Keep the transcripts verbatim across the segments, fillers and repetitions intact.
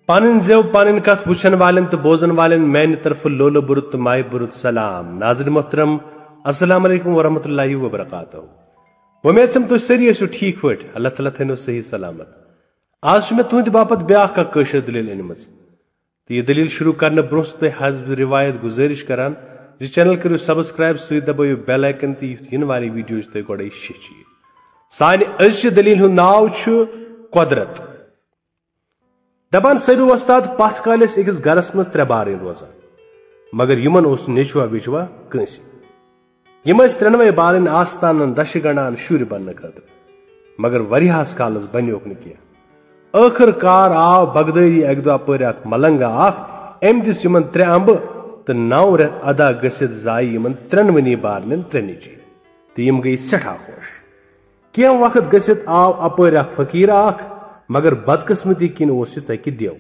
پنٕنۍ زٮ۪و، پنٕنۍ کتھ وٕچھن والٮ۪ن تہٕ بوزن والٮ۪ن میانہِ طرفہٕ لولہٕ بُرُت تہٕ مایہِ بُرُت سلام۔ ناظرین محترم، السلام علیکم ورحمۃ اللہ وبرکاتہ۔ وۄمید چھم تُہۍ سٲری ٲسِو ٹھیٖک پٲٹھۍ۔ اللہ تعالیٰ تھٲینو صحیح سلامت۔ آز چھِ مےٚ تُہنٛدِ باپتھ بیٛاکھ اکھ کٲشِر دٔلیٖل أنمٕژ۔ تہٕ یہِ دٔلیٖل شروٗع کرنہٕ برٛونٛہہ چھُس تۄہہِ حسب روایت گُزٲرِش کران زِ channel کٔرِو subscribe، سۭتۍ دبٲیِو bell icon تہٕ یُتھ یِنہٕ والہِ video چھِ تۄہہِ گۄڈَے شیٚچھِ یہِ۔ سانہِ أزچہِ دٔلیٖلہِ ہُنٛد ناو چھُ قۄدرت۔ دپان سٲری وۄستاد، پتھ کالہِ ٲسۍ أکِس گرس منٛز ترٛےٚ بارٕنۍ روزان، مگر یِمن اوس نہٕ نیٚچوا ویٚچوا کٲنٛسہِ۔ یِم ٲسۍ ترٛٮ۪نوَے بارٕنۍ آستانن دشہِ گنڈان شُرۍ بننہٕ خٲطرٕ، مگر واریاہس کالس بنیوکھ نہٕ کینٛہہ۔ ٲخٕر کار آو بغدٲدی اکہِ دۄہ اپٲرۍ اکھ ملنگا اکھ، أمۍ دِژ یِمن ترٛےٚ امبہٕ تہٕ نو رٮ۪تھ ادا گٔژھِتھ زایہِ یِمن ترٛٮ۪نوٕنی بارنٮ۪ن ترٛےٚ نیٚچوۍ، تہٕ یِم گٔیہِ سٮ۪ٹھاہ خۄش۔ کینٛہہ وقت گٔژھِتھ آو اپٲرۍ اکھ فقیٖر اکھ، مگر بدقسمتی کِنۍ اوس یہِ ژکہِ دیو۔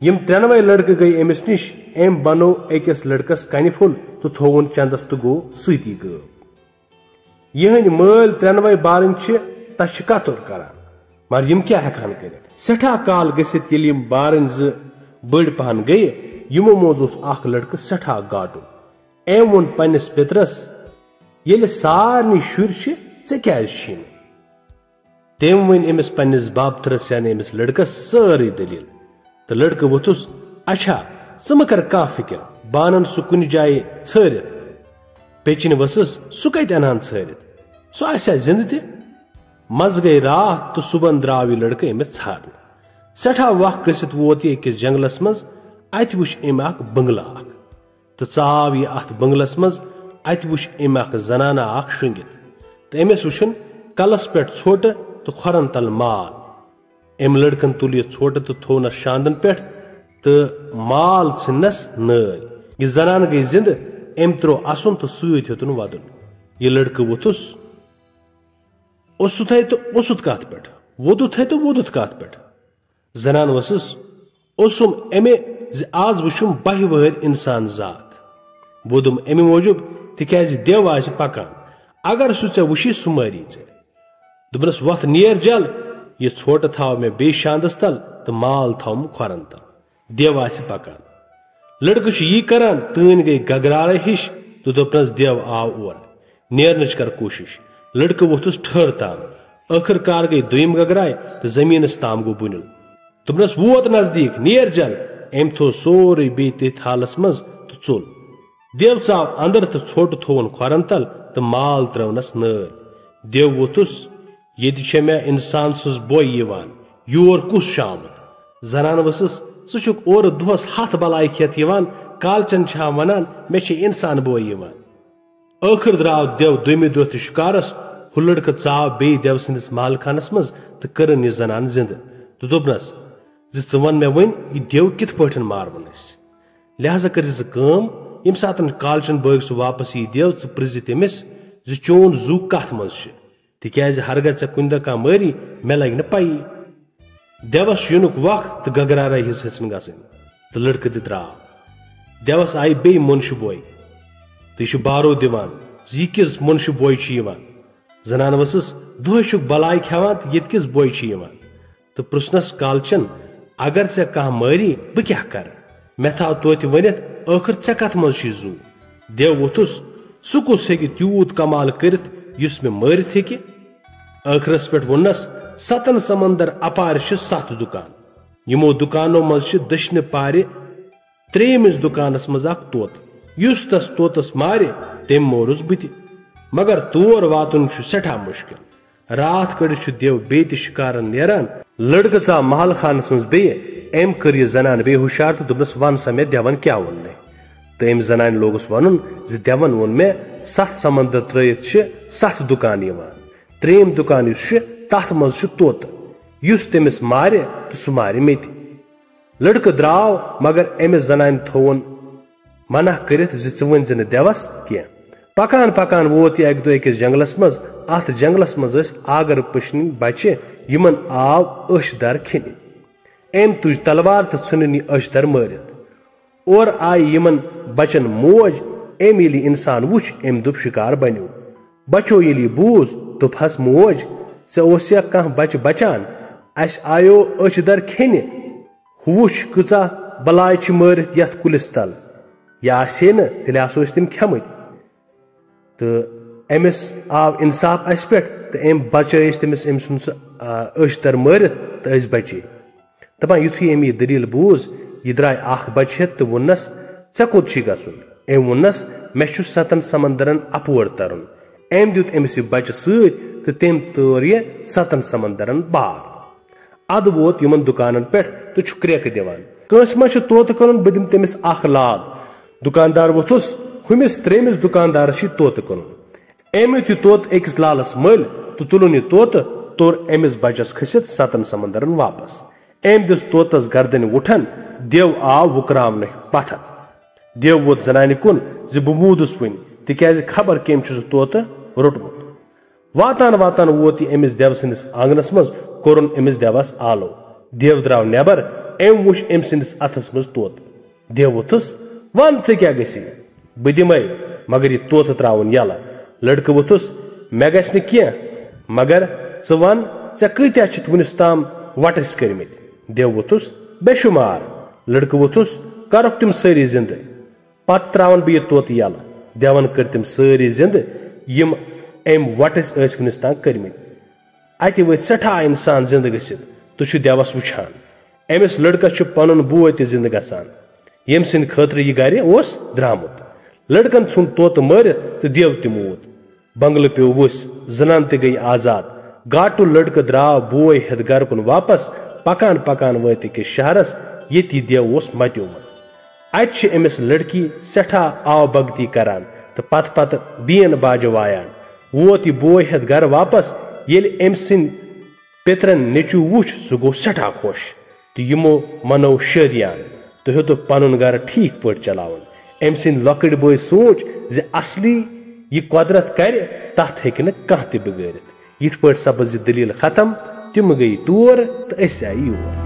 یِم ترٛٮ۪نوَے لڑکہٕ گٔیہِ أمِس نِش، أمۍ بنوو أکِس لڑکس کنہِ پھوٚل تہٕ تھووُن چندس تہٕ گوٚو سۭتی غٲب۔ یِہنٛدۍ مٲلۍ ترٛٮ۪نوَے بارٕنۍ چھِ تشہِ کتُر کران، مگر یِم کیٛاہ ہٮ۪کہٕ ہن کٔرِتھ؟ سٮ۪ٹھاہ کال گٔژھِتھ ییٚلہِ یِم بارٕنۍ زٕ بٔڑۍ پہن گٔیہِ، یِمو منٛز اوس اکھ لڑکہٕ سٮ۪ٹھاہ گاٹُن۔ أمۍ ووٚن پننِس پِترس، "ییٚلہِ سارنٕے شُرۍ چھِ، ژےٚ کیٛازِ چھی نہٕ؟" تٔمۍ ؤنۍ أمِس پننِس بابتھرس، یعنی أمِس لڑکس، سٲرٕے دٔلیٖل۔ تہٕ لڑکہٕ ووٚتھُس، "اچھا، ژٕ مہٕ کر کانٛہہ فکر، بہٕ انن سُہ کُنہِ جایہِ ژھٲرِتھ۔" پیچِنۍ ؤژھٕس، "سُہ کتہِ انہٕ ہن ژھٲرِتھ؟ سُہ آسہِ ہا زندٕ تہِ؟" منٛزٕ گٔیہِ راتھ تہٕ صُبحن درٛاو یہِ لڑکہٕ أمِس ژھارنہِ۔ سٮ۪ٹھاہ وق گٔژھِتھ ووت یہِ أکِس جنگلس منٛز۔ اتہِ وُچھ أمۍ اکھ بنگلہٕ اکھ تہٕ ژاو یہِ اتھ بنگلس منٛز۔ اتہِ وُچھ أمۍ اکھ زنانہ اکھ شۄنگِتھ تہٕ أمِس وُچھُن کلس پٮ۪ٹھ ژھوٹہٕ تہٕ کھۄرن تل مال۔ أمۍ لڑکن تُل یہِ ژھوٹہٕ تہٕ تھوونس شاندن پٮ۪ٹھ تہٕ مال ژھٕننس نٲلۍ۔ یہِ زنان گٔیہِ زندٕ، أمۍ ترٛوو اسُن تہٕ سۭتۍ ہیوٚتُن ودُن۔ یہِ لڑکہٕ ووٚتھُس، اوسُتھ ہے تہٕ اوسُتھ کتھ پٮ۪ٹھ، ووٚدُتھ ہے تہٕ ووٚدُتھ کتھ پٮ۪ٹھ؟ زنان ؤژھٕس، اوسُم امہِ زِ از وُچھُم بہہِ وہٕرۍ انسان ذات۔ ووٚدُم امہِ موٗجوٗب تِکیازِ دیو آسہِ پکان، اگر سُہ ژےٚ وُچھی سُہ مٲری ژےٚ۔ دوٚپنس، وۄتھ نیر جل، یہِ ژھوٹہٕ تھاو مےٚ بیٚیہِ شاندس تل تہٕ مال تھاوُم کھۄرن تل۔ دیو آسہِ پکان۔ لڑکہٕ چھُ یی کران، تۭنۍ گٔے گگرارے ہِش تہٕ دوٚپنس، دیو آو اور، نیرنٕچ کر کوٗشش۔ لڑکہٕ ووٚتھُس ٹھٔہر تام۔ ٲخٕر کار گٔے دوٚیِم گگراے تہٕ زٔمیٖنس تام گوٚو بُنیُل۔ دوٚپنس، ووت نزدیٖک، نیر جل۔ أمۍ تھوٚو سورُے بیٚیہِ تٔتھۍ حالس منٛز تہٕ ژوٚل۔ دیو ژاو اندر تہٕ ژھوٚٹ تھووُن کھۄرن تل تہٕ مال ترٲونس نٲلۍ۔ دیو ووٚتھُس، ییٚتہِ چھےٚ مےٚ انسان سٕنٛز بۄے یِوان، یور کُس چھُ آمُت؟ زنان ؤژھٕس، ژٕ چھُکھ اورٕ دۄہس ہتھ بلاے کھٮ۪تھ یِوان، کالچن چھا ونان، مےٚ چھےٚ انسان بۄے یِوان۔ ٲخٕر درٛاو دیو دوٚیمہِ دۄہ تہِ شِکارس۔ ہُہ لڑکہٕ ژاو بیٚیہِ دیو سٕنٛدِس محل خانس منٛز تہٕ کٔرٕن یہِ زنان زِندٕ تہٕ دوٚپنس زِ، ژٕ وَن مےٚ وۄنۍ، یہِ دیو کِتھ پٲٹھۍ مارون أسۍ؟ لہذا کٔرۍ زِ ژٕ کٲم، ییٚمہِ ساتن کالچن بٲگۍ سُہ واپس یی دیو، ژٕ پرٛژھ زِ تٔمِس زِ چون زُو کتھ منٛز چھُ، تِکیازِ ہرگاہ ژےٚ کُنہِ دۄہ کانٛہہ مٲری، مےٚ لگہِ نہٕ پیی۔ دیوس یِنُک وق تہٕ گگرارے ہِش ہیٚژٕن گژھٕنۍ تہٕ لڑکہٕ تہِ درٛاو۔ دیوس آیہِ بیٚیہِ مُنشہِ بوے تہٕ یہِ چھُ بارو دِوان زِ یہِ کِژھ مُنشہِ بوے چھِ یِوان۔ زنان ؤژھٕس، دۄہے چھُکھ بلاے کھٮ۪وان تہٕ ییٚتہِ کِژھ بوے چھِ یِوان؟ تہٕ پرٛژھنس، کالچن، اگر ژےٚ کانٛہہ مٲری، بہٕ کیٛاہ کرٕ؟ مےٚ تھاو توتہِ ؤنِتھ، ٲخٕر ژےٚ کتھ منٛز چھُے زُو؟ دیو ووٚتھُس، سُہ کُس ہیٚکہِ تیوٗت کمال کٔرِتھ یُس مےٚ مٲرِتھ ہیٚکہِ؟ ٲخرس پٮ۪ٹھ ووٚننس، ستن سمندر اپارِ چھِ ستھ دُکان۔ یِمو دُکانو منٛز چھِ دٔچھنہِ پارِ ترٛیٚیِمِس دُکانس منٛز اکھ طوطہٕ۔ یُس تس طوطس مارِ، تٔمۍ مورُس بہٕ تہِ۔ مگر تور واتُن چھُ سٮ۪ٹھاہ مُشکِل۔ راتھ کٔڑِتھ چھُ دیو بیٚیہِ تہِ شِکارن نیران۔ لڑکہٕ ژاو محل خانس منٛز بیٚیہِ۔ أمۍ کٔر یہِ زنان بیٚیہِ ہُشار تہٕ دوٚپنس، "وَن سا مےٚ، دٮ۪ون کیٛاہ ووٚن مےٚ؟" تہٕ أمۍ زنانہِ لوگُس وَنُن زِ دٮ۪ون ووٚن مےٚ، ستھ سمندر ترٲوِتھ چھِ ستھ دُکان یِوان۔ ترٛیٚیِم دُکان یُس چھُ، تتھ منٛز چھُ طوطہٕ، یُس تٔمِس مارِ تہٕ سُہ مارِ مےٚ تہِ۔ لڑکہٕ درٛاو، مگر أمِس زنانہِ تھووُن منع کٔرِتھ زِ ژٕ ؤنۍ زِ نہٕ دٮ۪وس کینٛہہ۔ پکان پکان ووت یہِ اکہِ دۄہ أکِس جنگلس منٛز۔ اتھ جنگلس منٛز ٲسۍ آگر پٔچھنٕنۍ بچہِ، یِمن آو أچھ در کھیٚنہِ۔ أمۍ تُج تلوار تہٕ ژھُنُن یہِ أچھ در مٲرِتھ۔ اورٕ آیہِ یِمن بچن موج۔ أمۍ ییٚلہِ یہِ انسان وُچھ، أمۍ دوٚپ، "شِکار بنیو۔" بچو ییٚلہِ یہِ بوٗز، دوٚپہَس، "موج، ژےٚ اوس یا کانٛہہ بچہٕ بچان؟ اَسہِ آیو أچھ در کھیٚنہِ۔" وُچھ کۭژاہ بلاے چھِ مٲرِتھ یتھ کُلِس تل، یہِ آسہِ ہے نہٕ، تیٚلہِ آسو أسۍ تِم کھٮ۪مٕتۍ۔ تہٕ أمِس آو انصاف اسہِ پٮ۪ٹھ تہٕ أمۍ بچٲے أسۍ تٔمِس، أمۍ سُنٛد سُہ، آ، أچھ تر مٲرِتھ تہٕ أسۍ بچے۔ دپان یُتھُے أمۍ یہِ دٔلیٖل بوٗز، یہِ درٛاے اکھ بچہِ ہٮ۪تھ تہٕ ووٚننس، "ژےٚ کوٚت چھُے گژھُن؟" أمۍ ووٚننس، "مےٚ چھُ ستن سمندرن اپور ترُن۔" أمۍ دیُت أمِس یہِ بچہِ سۭتۍ تہٕ تٔمۍ توٚر یہِ ستن سمندرن بار۔ ادٕ ووت یِمن دُکانن پٮ۪ٹھ تہٕ چھُ کرٛیکہٕ دِوان، "کٲنٛسہِ ما چھُ طوطہٕ کٕنُن؟ بہٕ دِمہٕ تٔمِس اکھ لال۔" دُکاندار ووٚتھُس، ہُمِس ترٛیٚیمِس دُکاندارس چھُ طوطہٕ کٕنُن۔ أمۍ دیُت یہِ طوطہٕ أکِس لالس مٔلۍ تہٕ تُلُن یہِ طوطہٕ، توٚر أمِس بچس کھٔسِتھ ستن سمندرن واپس۔ أمۍ دِژ طوطس گردنہِ وُٹھن، دیو آو وُکراونہٕ پتھر۔ دیو ووت زنانہِ کُن زِ بہٕ موٗدُس وُنہِ، تِکیازِ خبر کٔمۍ چھُ سُہ طوطہٕ روٚٹمُت۔ واتان واتان ووت یہِ أمِس دیو سٕنٛدِس آنگنس منٛز، کوٚرُن أمِس دیوس آلو۔ دیو درٛاو نٮ۪بر، أمۍ وُچھ أمۍ سٕنٛدِس اَتھس منٛز طوطہٕ۔ دیو ووٚتھُس، "وَن ژےٚ کیٛاہ گژھی؟ بہٕ دِمے، مگر یہِ طوطہٕ ترٛاوُن یَلہٕ۔" لڑکہٕ ووٚتھُس، "مےٚ گژھِ نہٕ کینٛہہ، مگر ژٕ وَن، ژےٚ کۭتیٛاہ چھِتھ وُنِس تام وَٹٕسۍ کٔرمٕتۍ؟" دیو ووٚتھُس، "بے شُمار۔" لڑکہٕ ووٚتھُس، "کَرُکھ تِم سٲری زِندٕ۔" پتہٕ ترٛاوَن بہٕ یہِ طوطہٕ یَلہٕ۔ دیوَن کٔرۍ تِم سٲری زِندٕ، یِم أمۍ وَٹٕسۍ ٲسۍ وُنِس تام کٔرمٕتۍ۔ اَتہِ ؤتھۍ سٮ۪ٹھاہ اِنسان زِندٕ گٔژھِتھ تہٕ چھُ دیوَس وُچھان۔ أمِس لڑکَس چھُ پَنُن بوے تہِ زِندٕ گژھان، ییٚمہِ سٕنٛدِ خٲطرٕ یہِ گرِ اوس درٛامُت۔ لڑکَن ژھُن طوطہٕ مٲرِتھ تہٕ دیو تہِ موٗد۔ بنگلہٕ پیوٚو ؤسۍ، زنان تہِ گٔیہِ آزاد۔ گاٹُل لڑکہٕ درٛاو بوے ہٮ۪تھ گرٕ کُن واپس۔ پکان پکان وٲتۍ أکِس شہرس، ییٚتہِ یہِ دیو اوس متیومُت۔ اتہِ چھِ أمِس لڑکی سٮ۪ٹھاہ آو بھگتی کران تہٕ پتہٕ پتہٕ بیٖن باجہِ وایان۔ ووت یہِ بوے ہٮ۪تھ گرٕ واپس۔ ییٚلہِ أمۍ سٕنٛدۍ پِترن نیٚچوٗ وُچھ، سُہ گوٚو سٮ۪ٹھاہ خۄش تہٕ یِمو منوو شٲدیان تہٕ ہیوٚتُکھ پنُن گرٕ ٹھیٖک پٲٹھۍ چلاوُن۔ أمۍ سٕنٛدۍ لۄکٕٹۍ بٲے سوٗنچ زِ اصلی یہِ قۄدرت کرِ، تتھ ہیٚکہِ نہٕ کانٛہہ تہِ بِگٲڑِتھ۔ یِتھ پٲٹھۍ سپٕز یہِ دٔلیٖل ختم، تِم گٔیہِ تور تہٕ أسۍ آیہِ یور۔